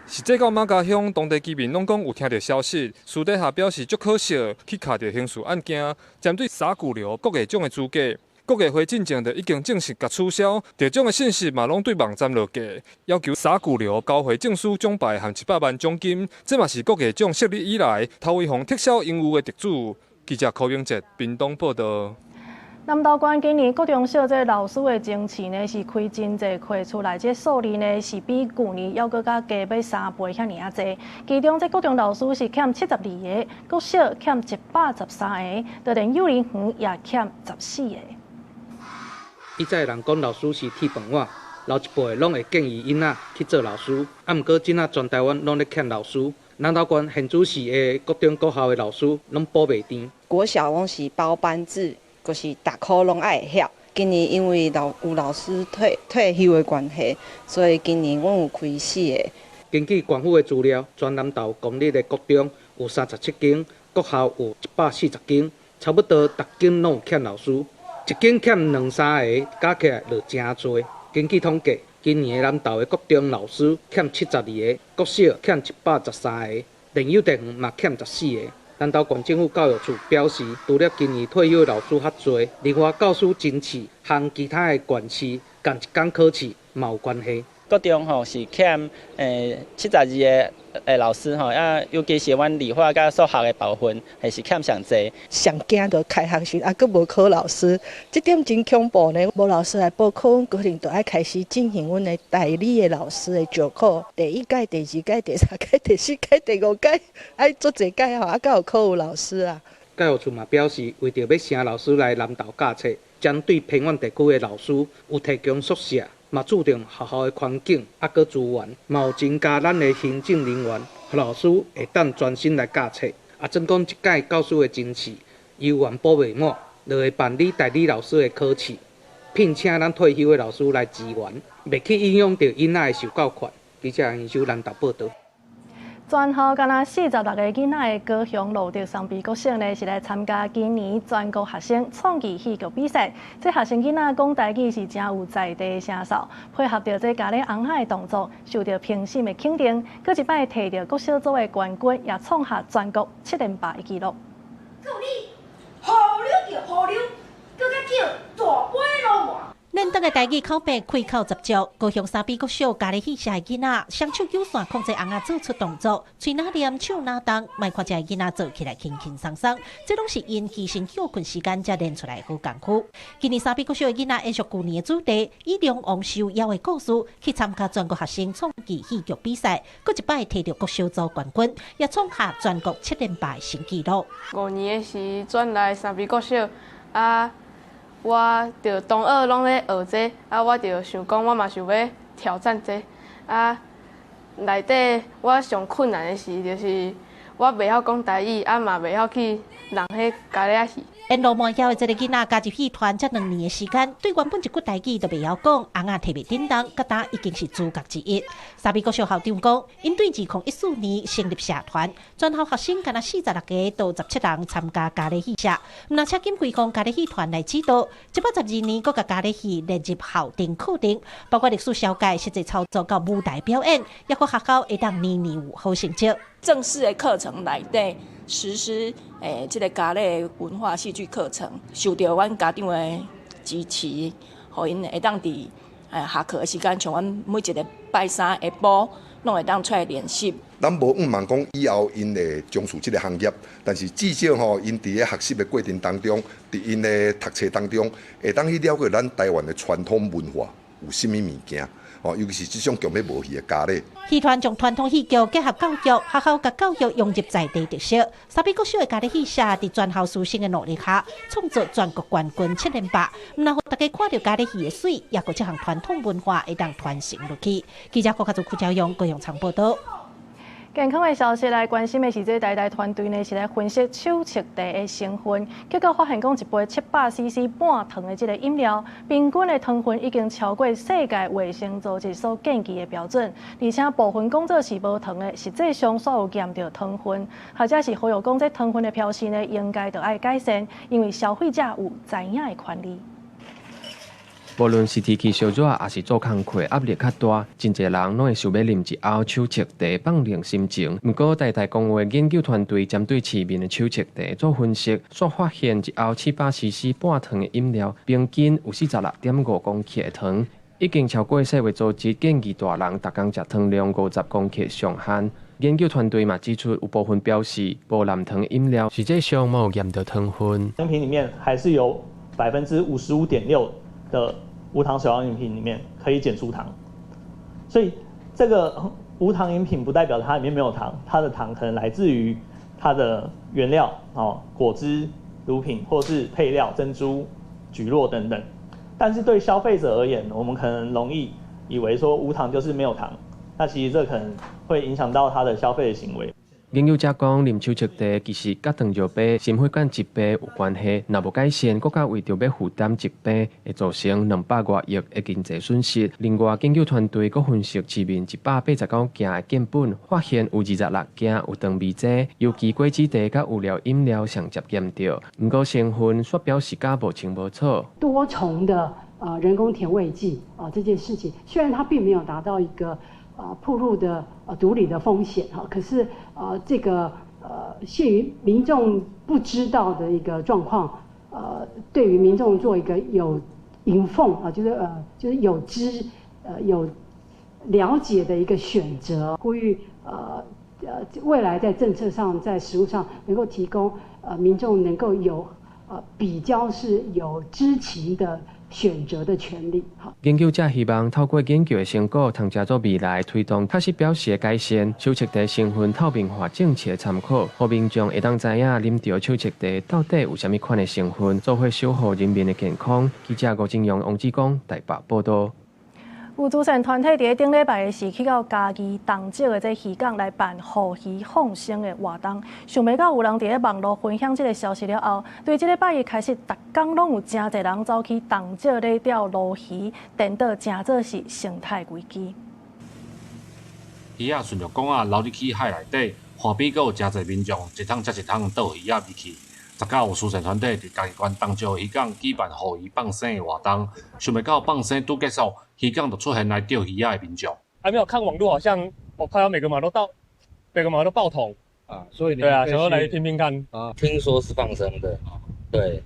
實際到馬家鄉，當地居民攏講有聽著消息，私底下表示足可惜，去敲著刑事案件，針對沙古流國藝獎的資格，國藝會進前就已經正式共取消，得獎的信息嘛攏對網站落架，要求沙古流交回證書獎牌和100萬獎金，這嘛是國藝獎設立以來頭一予撤銷榮譽的得主。記者柯永哲屏東報道。南投縣今年國中小這老師的爭試呢，是開真濟課出來，這數字呢是比舊年猶閣較加欲3倍遐爾仔濟。其中這國中老師是欠72個，國小欠113個，就連幼兒園也欠14個。以前人講老師是鐵飯碗，老一輩攏會建議囡仔去做老師，啊，毋過這仔全台灣攏咧欠老師。南投縣現主市的國中國校的老師攏補袂甜。國小攏是包班制。就是逐科攏愛會曉。今年因為有老師退休的關係，所以今年阮有開四個。根據縣府的資料，全南投公立的國中有37間，國校有140間，差不多逐間攏有欠老師，一間欠兩三個，加起來就誠濟。根據統計，今年南投的國中老師欠72個，國小欠113個，連幼稚園嘛欠14個。南投縣政府教育處表示，除了今年退休的老師較濟，另外教師甄試和其他的縣市仝一工考試嘛有關係。國中吼是欠72個老師吼，啊，尤其是阮理化佮數學的部分，還是欠上濟。上驚就開學時啊，閣無考老師，這點真恐怖呢。無老師來補課，阮可能就愛開始進行阮的代理的老師的教課。第一屆、第二屆、第三屆、第四屆、第五屆，愛足濟屆吼，啊，才有考有老師啊。教育處嘛表示，為著欲請老師來南投教冊，針對偏遠地區的老師有提供宿舍。嘛注重學校的環境，啊，閣資源，嘛有增加咱的行政人員，予老師會當專心來教冊。啊，準講這屆教師的甄試，猶原補袂滿，就會辦理代理老師的考試，聘請咱退休的老師來支援，袂去影響著囡仔的受教權。記者楊秀南投報道。全校敢若46個囡仔的高雄露德松埤國小呢，是來參加今年全國學生創意戲劇比賽。這學生囡仔講台語是誠有在地的聲數，配合著這咖喱尪仔的動作，受著評審的肯定。閣一擺提著國小組的冠軍，也創下全國7連霸的紀錄。河流叫河流，閣較叫大尾鱸鰻。練東的台語口白開口十足，高雄三埤國小嘉里戲社的囡仔，雙手糾線控制尪仔做出動作，喙若念，手若動，莫看這个囡仔做起來輕輕鬆鬆，這攏是𪜶犧牲歇睏時間才練出來好功夫。今年三埤國小的囡仔延續舊年的主題，以龍王收妖的故事去參加全國學生創意戲劇比賽，閣一擺提著國小組冠軍，也創下全國七連霸的新紀錄。5年的時轉來三埤國小啊。我就同學攏咧學這個，啊，我就想講，我嘛想欲挑戰這個，啊，內底我上困難的是，就是我袂曉講台語，啊嘛袂曉去人彼咖喱仔戲。沿路滿曉的這个囡仔加入戲團才2年的時間，對原本一句台語都袂曉講，尪仔提袂振動，佮今已經是主角之一。三埤國小校長講，𪜶對2014年成立社團，全校學生敢若46個到17人參加咖喱戲社，毋但請金桂光咖喱戲團來指導，112年閣共咖喱戲列入校定課程，包括歷史紹介、實際操作到舞台表演，抑閣學校會當年年有好成績。正式的課程內底實施這个咖喱文化戲劇課程，受著阮家長的支持，予𪜶會當佇下課的時間，像阮每一个拜三下晡，攏會當出來練習。咱無向望講以後𪜶會從事這个行業，但是至少吼，𪜶佇咧學習的過程當中，佇𪜶的讀冊當中，會當去了解咱台灣的傳統文化有啥物物件。哦，尤其是這種強欲無戲的咖喱。戲團將傳統戲劇結合教育，學校佮教育融入在地特色。三埤國小的咖喱戲社佇全校師生的努力下，創造全國冠軍七連霸。毋但予大家看著咖喱戲的媠，也閣這項傳統文化會當傳承落去。記者郭家祖、邱朝陽、高雄場報導。健康的消息來關心的是，這台大團隊呢是來分析手冊茶的成分，結果發現講一杯700 CC 半糖的這个飲料，平均的糖分已經超過世界衛生組織所建議的標準，而且部分講做是無糖的，實際上煞有驗著糖分，或者是呼籲講這糖分的標示呢，應該著愛改善，因為消費者有知影的權利。無論是天氣燒熱，抑是做工課壓力較大，真濟人攏會想欲啉一甌手冊茶放涼心情。毋過台大公衛研究團隊針對市面的手冊茶做分析，煞發現一甌700 CC 半糖的飲料，平均有46.5公克的糖，已經超過世衛組織建議大人逐工食糖量50公克上限。研究團隊嘛指出，有部分標示無含糖飲料，實際上嘛有驗著糖分。飲品裡面還是有55.6%的無糖手搖飲品裡面可以檢出糖，所以這個無糖飲品不代表它裡面沒有糖，它的糖可能來自於它的原料哦，果汁、乳品或是配料珍珠、蒟蒻等等。但是對消費者而言，我們可能容易以為說無糖就是沒有糖，那其實這可能會影響到他的消費的行為。研究者講，啉手冊茶其實佮糖尿病、心血管疾病有關係。若無改善，國家為著欲負擔疾病，會造成200外億的經濟損失。另外，研究團隊閣分析市面189件的樣本，發現有26件有糖味劑，尤其果汁茶佮有料飲料上捷驗著。毋過成分煞標示甲無清無楚。多重的人工甜味劑啊，這件事情雖然它並沒有達到一個暴露的毒理的風險哈，可是這個限於民眾不知道的一個狀況，對於民眾做一個有 inform 啊，就是有知有了解的一個選擇，呼籲未來在政策上在實務上能夠提供民眾能夠有比較是有知情的選擇的權利。研究者希望透過研究的成果，通藉做未來推動確實標示的改善、手冊茶成分透明化政策的參考，予民眾會當知影啉著手冊茶到底有啥物款的成分，做伙守護人民的健康。記者吳金陽、王志剛台北報導。有慈善團體佇咧頂禮拜的時，去到嘉義東石的這漁港來辦護魚放生的活動，想袂到有人佇咧網路分享這个消息了後，對這禮拜一開始，逐工攏有誠濟人走去東石咧釣鱸魚，顛倒成做是生態危機。魚仔順著港仔流入去海內底，岸邊閣有誠濟民眾一桶接一桶倒魚仔入去。19有慈善團體佇嘉義縣東石漁港舉辦護魚放生的活動，想袂到放生拄結束，漁港就出現來釣魚仔的民眾。還沒有看網路，好像我看到每個馬都到，每個馬都爆桶啊，所以對啊，想要來聽聽看啊。聽說是放生的，對，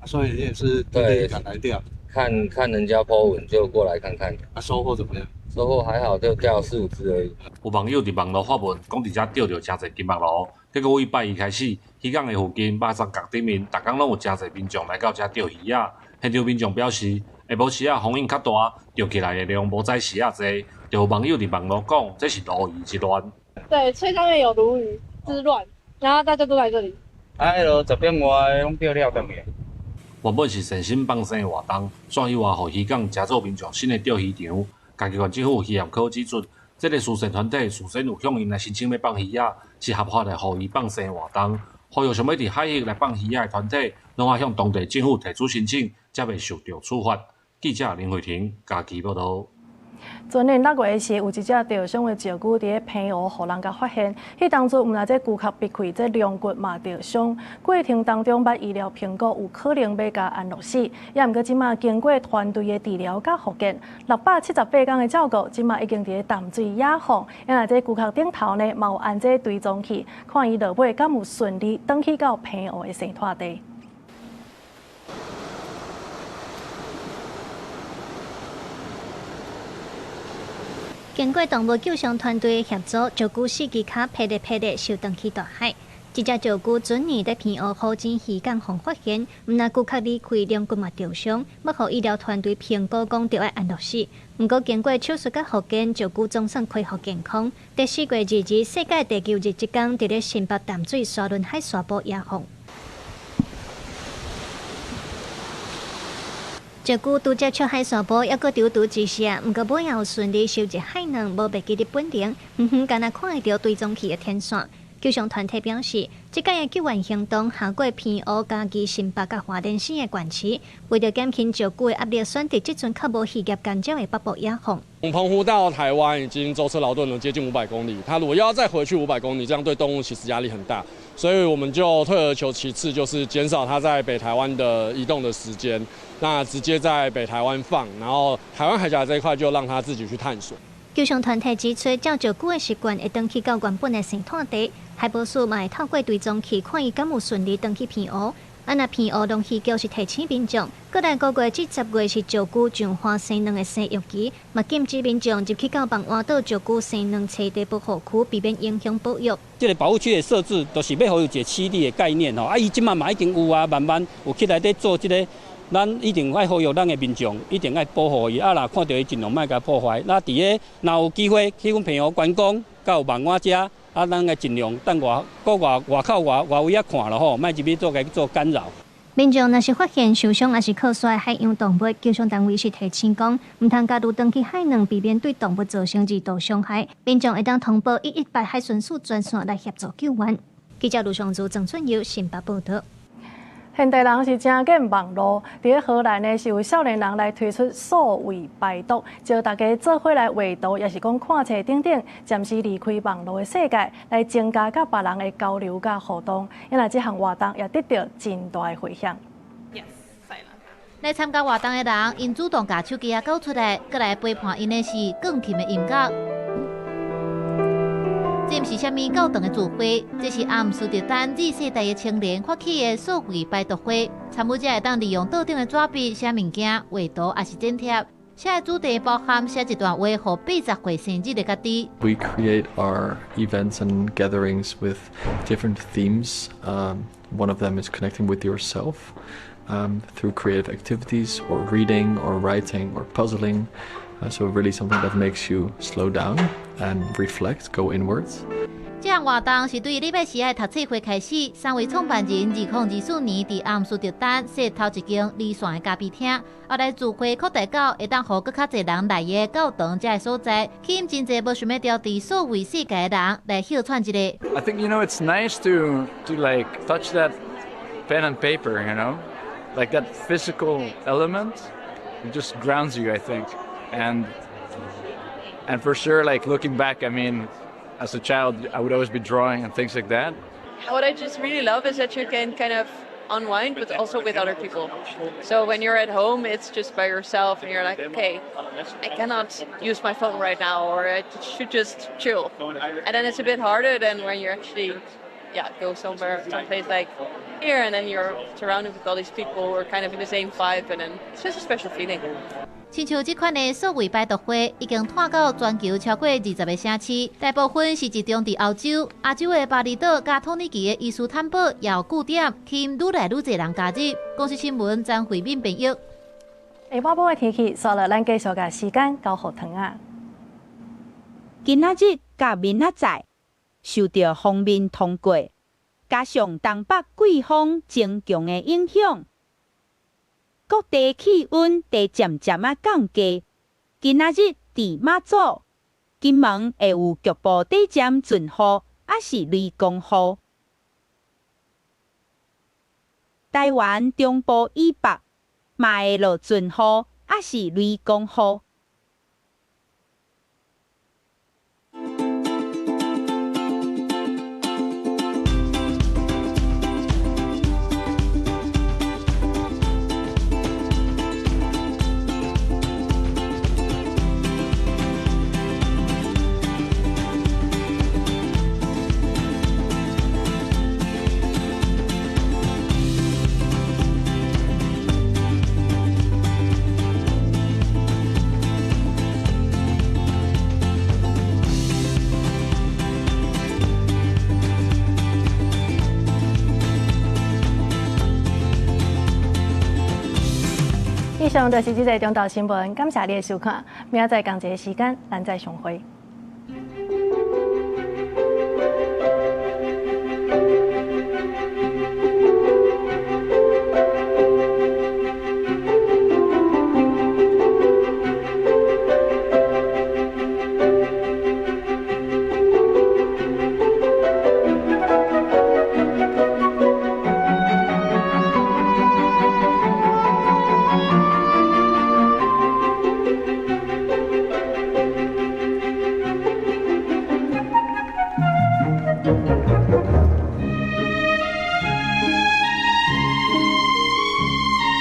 所以你也是特地趕來釣，看看人家 po 文就過來看看。啊，收穫怎麼樣？收穫還好，就釣四五隻而已。有網友佇網路發文，講佇遮釣著誠濟金目鱸，結果對拜一開始，漁港的附近肉鬃角頂面，逐工攏有誠濟民眾來到遮釣魚仔。現場民眾表示，下晡時仔風湧較大，釣起來的量無早時仔濟。就有網友佇網路講，這是鱸魚之亂。對，最上面有鱸魚之亂，然後大家都來這裡。啊，彼落10點外攏釣了轉去。原本是善心放生的活動，煞意外予漁港成做民眾新的釣魚場。嘉義縣政府漁業科指出，這个慈善團體事先有向𪜶來申請欲放魚仔，是合法的予伊放生活動。呼籲想欲佇海域來放魚仔的團體，攏愛向當地政府提出申請，才袂受著處罰。記者林慧婷嘉義報導。前年6月時，有一隻著傷的石龜佇咧澎湖，予人共發現。彼當陣，毋但這龜殼篕開，這龍骨嘛著傷。過程當中，捌醫療評估有可能欲共安樂死。也毋過，這馬經過團隊的治療佮復健，678天的照顧，這馬已經佇咧淡水野放。也若這龜殼頂頭呢，嘛有安這追蹤器，看伊落尾敢有順利轉去到澎湖的生態地。經過動物救傷團隊的協助，石龜四支跤霹靂霹靂收轉去大海。這隻石龜前年佇澎湖虎井漁港予發現，毋但龜殼離開，龍骨嘛著傷，欲予醫療團隊評估講著愛安樂死。毋過經過手術佮復健，石龜總算恢復健康。佇4月2日世界地球日這工，佇咧新北淡水沙崙海沙埔野放。石龜拄接觸海沙埔，猶閣躊躇之下，毋過尾仔有順利收入海囊，無袂記得本人，遠遠敢若看會著追蹤器的天線。救傷團體表示，這擺的救援行動涵蓋澎湖、嘉義、新北佮花蓮省的縣市，為著減輕石龜的壓力，選擇這陣較無漁業干擾的北部野放。從澎湖到台灣已經舟車勞頓了接近500公里，它如果要再回去500公里，這樣對動物其實壓力很大，所以我們就退而求其次，就是減少它在北台灣的移動的時間，那直接在北台灣放，然後台灣海峽這一塊就讓它自己去探索。救傷團體指出，照石龜的習慣會轉去到原本的生態地，海保署嘛會透過追蹤器看伊敢有順利轉去澎湖。啊，若澎湖農漁局是提醒民眾，過來五月至10月是石龜上花生卵的生育期，嘛禁止民眾入去到網灣島石龜生卵棲地保護區，避免影響保育。這个保護區的設置，就是欲予伊有一个棲地的概念吼。啊，伊這馬嘛已經有啊，慢慢有起來佇做這个。咱一定愛呼籲咱的民眾，一定愛保護伊。啊，若看著伊盡量莫共破壞。那佇咧若有機會去阮澎湖觀光，佮有網灣遮，啊，咱愛盡量等外閣外外口外外圍仔看囉吼，莫入去做共做干擾。民眾若是發現受傷抑是枯衰的海洋動物，救傷單位是提醒講，毋通共攄轉去海卵，避免對動物造成二度傷害。民眾會當通報118海巡署專線來協助救援。記者盧尚祖、鄭俊佑新北報導。現代人是誠緊網路，佇咧荷蘭呢是有少年人來推出數位排毒，招大家做伙來畫圖，抑是講看冊等等，暫時離開網路的世界，來增加佮別人的交流佮互動。因為這項活動也得著真大的迴響。來參加活動的人，𪜶主動共手機仔繳出來，過來陪伴𪜶的是鋼琴的音樂。這毋是啥物教堂的聚會，這是阿姆斯特丹 Z 世代的青年發起的數位排毒會。參與者會當利用桌頂的紙筆寫物件、畫圖，抑是剪貼。寫的主題包含寫一段話予80歲生日的家己。 We create our events and gatherings with different themes. One of them is connecting with yourself through creative activities or reading or writing or puzzling. So really something that makes you slow down and reflect, go inwards. 這項活動是對禮拜四的讀冊會開始。三位創辦人2024年佇阿姆斯特丹設頭一間離線的咖啡廳，後來聚會擴大到會當予閣較濟人來的教堂這个所在，吸引真濟無想欲調佇數位世界的人來歇喘一下。 I think it's nice to like touch that pen and paper, like that physical element. It just grounds you, I think. And for sure, like looking back, I mean, as a child, I would always be drawing and things like that. What I just really love is that you can kind of unwind, but also with other people. So when you're at home, it's just by yourself, and you're like, okay, I cannot use my phone right now, or I should just chill. And then it's a bit harder than when you're actually Yeah, go somewhere, someplace like here, and then you're surrounded with all these people who are kind of in the same vibe, and then it's just a special feeling. 親像這款的數位擺渡會已經拓到全球超過20個城市，大部分是集中佇歐洲、亞洲的巴厘島佮土耳其的伊斯坦堡也有據點，吸引愈來愈濟人加入。公視新聞張慧敏編譯。下半晡的天氣，煞落咱繼續共時間交予糖仔。今仔日佮明仔載受著鋒面通過，加上東北季風增強的影響，各地氣溫佇漸漸仔降低。今仔日佇馬祖、金門會有局部短暫陣雨，抑是雷公雨。台灣中部以北嘛會落陣雨，抑是雷公雨。以上就是這節中晝新聞，感謝你的收看，明仔載仝一个時間，咱再相會。